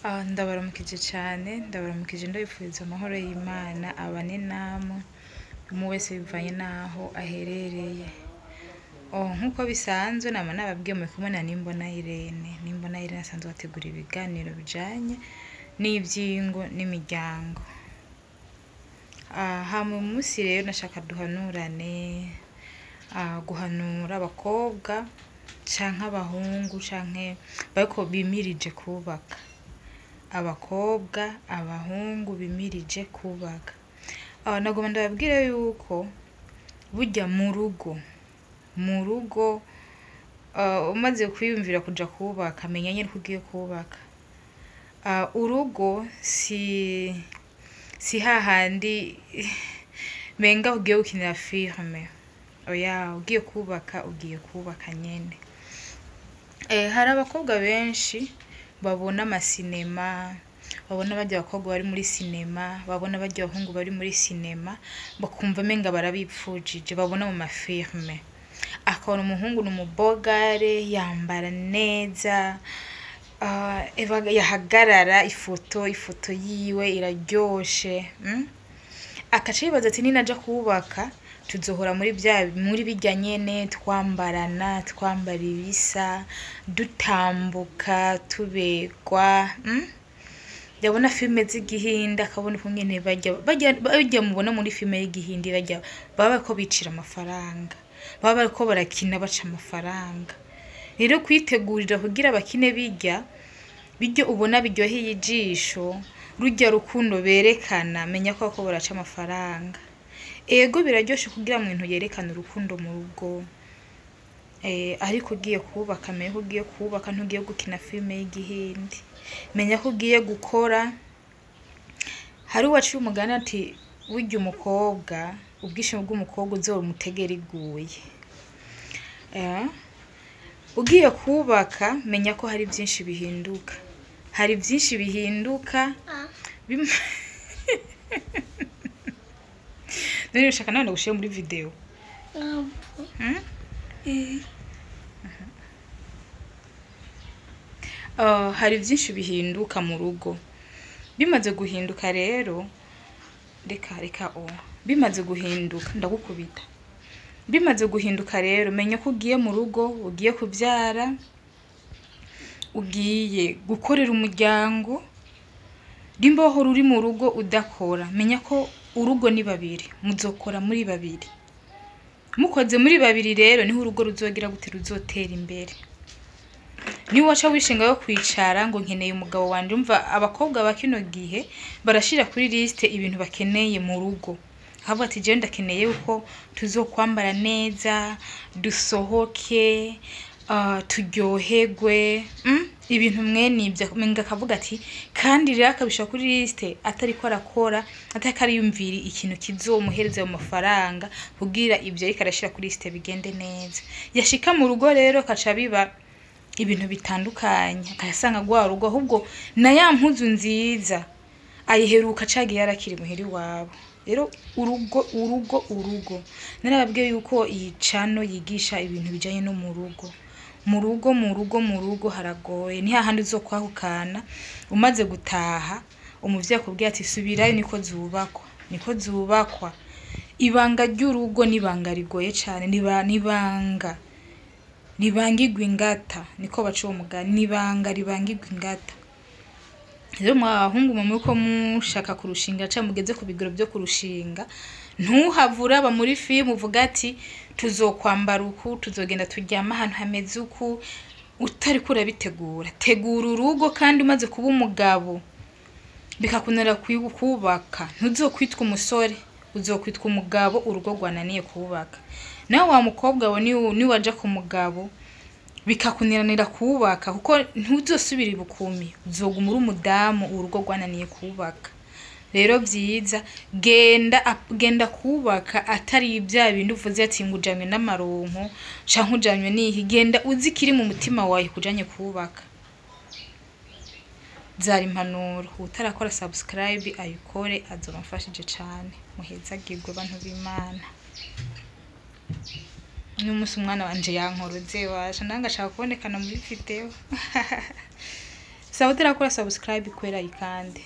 Ndabaramukije cane, ndabaramukije ndabipfuriza amahoro y'Imana abane namwe, umwe wese bivanye n'aho aherereye. Nkuko bisanzwe nama nababwiye muri kumwe na Nimbona Irene. Nimbona Irene asanzwe ategura ibiganiro bijanye n'ivyingo n'imiryango. Hama uyu musi rero nashaka duhanurane, guhanura abakobwa canke abahungu canke bariko bimirije kubaka. Abakobwa, abahungu bimirije kubaka. Nagomba ndababwire yuko burya mu rugo, mu rugo umaze kwiyumvira kuja kubaka menya nyene ko ugiye kubaka. Urugo si hahandi menga ugiye gukinira filme, oya, ugiye kubaka ugiye kubaka nyene. Hari abakobwa benshi babona amasinema, babona barya bakobwa bari muri sinema, babona barya bahungu bari muri sinema, bakumva umenga barabipfujije, babona mu mafilme. Akabona umuhungu ni umubogare, yambara neza, yahagarara ifoto yiwe iraryoshe, Akaca yibaza ati ninaja kubaka tuzohora muri vya muri birya nyene, twambarana, twambara ibisa, dutambuka, tuberwa, Yabona filme z'igihinde akabona ukungene barya mubona muri filme y'igihinde barya baba bariko bicira amafaranga, baba bariko barakina baca amafaranga. Rero kwitegurira kugira bakine birya, birya ubona biryoheye ijisho, rurya rukundo berekana, menya ko bariko baraca amafaranga. Ego biraryoshe kugira umuntu yerekane urukundo mu rugo, ariko ugiye kubaka menya ko ugiye kubaka ntugiye gukina filme y'igihinde. Menya ko ugiye gukora. Hari uwaciye umugani ati burya umukobwa, ubwishimo bw'umukobwa uzomutegere iguye. Ugiye kubaka menya ko hari vyinshi bihinduka. Hari vyinshi bihinduka. None ushaka nawe ndagushire muri video? Hari vyinshi bihinduka mu rugo. Bimaze guhinduka rero, reka bimaze guhinduka ndagukubita. Bimaze guhinduka rero menya ko ugiye mu rugo, ugiye kuvyara, ugiye gukorera umuryango. Nimba wahora uri mu rugo udakora, menya ko urugo ni babiri, muzokora muri babiri. Mukoze muri babiri rero niho urugo ruzogira gute, ruzotera imbere. Niba waca wishinga yo kwicara ngo nkeneye umugabo wanje, umva abakobwa ba kino gihe barashira kuri liste ibintu bakeneye mu rugo. Akavuga ati jewe ndakeneye yuko tuzokwambara neza, dusohoke, turyoherwe, Ibintu mwene ivyo, menga akavuga ati kandi rero akabishira kuri liste atariko arakora, atariko ariyumvira ikintu kizomuhereza ayo mafaranga kugira ivyo ariko arashira kuri liste bigende neza. Yashika mu rugo rero akaca biba ibintu bitandukanye, akasanga rwa rugo ahubwo na ya mpuzu nziza ayiheruka cagiye yarakiri muhira iwabo. Rero urugo, urugo, urugo. Narababwiye yuko iyi channel yigisha ibintu bijanye no mu rugo. Mu rugo, mu rugo, mu rugo haragoye. Ni hahandi uzokwahukana umaze gutaha, umuvyeyi akubwiye ati subirayo niko zubakwa, niko zubakwa. Ibanga ry'urugo ni ibanga rigoye cane, nibanga ribangirwa ingata, niko baca uwo mugani, nibanga ribangirwa ingata. Rero mwabahungu mwe muriko mushaka kurushinga canke mugeze ku bigero vyo kurushinga, ntuhave uraba muri filime uvuga ati tuzokwambara uku, tuzogenda turyame ahantu hameze uku, utariko urabitegura. Tegura urugo kandi umaze kuba umugabo bikakunanira kubaka, ntuzokwitwa umusore, uzokwitwa umugabo urugo rwananiye kubaka. Nawe wa mukobwa we niwaja ku mugabo bikakunanira kubaka, kuko ntuzosubira ibukumi, uzoguma uri umudamu urugo rwananiye kubaka. Rero vyiza genda kubaka atari vya bindi uvuze ati ngo ujanywe n'amaronko canke ujanywe n'ihi, genda uzi ikiri mu mutima wawe kujanye kubaka. Zari impanuro, uwutarakora subscribe ayikore, azoba amfashije cane. Muhezagirwe bantu b'Imana. N'umunsi umwana wanje yankoroze washa, nange ashaka kubonekana muri video. Saba utarakora subscribe, kwera ikande.